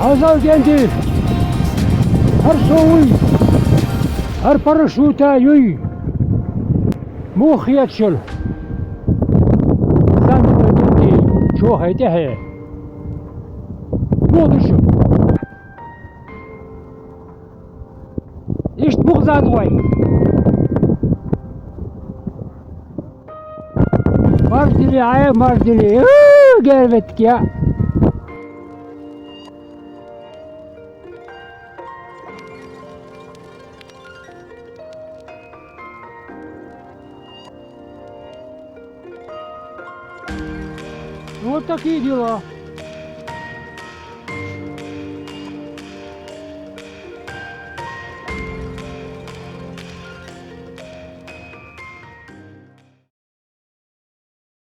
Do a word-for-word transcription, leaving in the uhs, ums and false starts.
Хьазал, Генди! ХӀара со вуй! ХӀара парашюта юй! Муха хета шуна? Занна вай, Генди, чохай тӀехье! Муха ду шу? Иштта муха занна вай? Марш дили, Ӏе, марш дили! У, герветкия! Вот такие дела.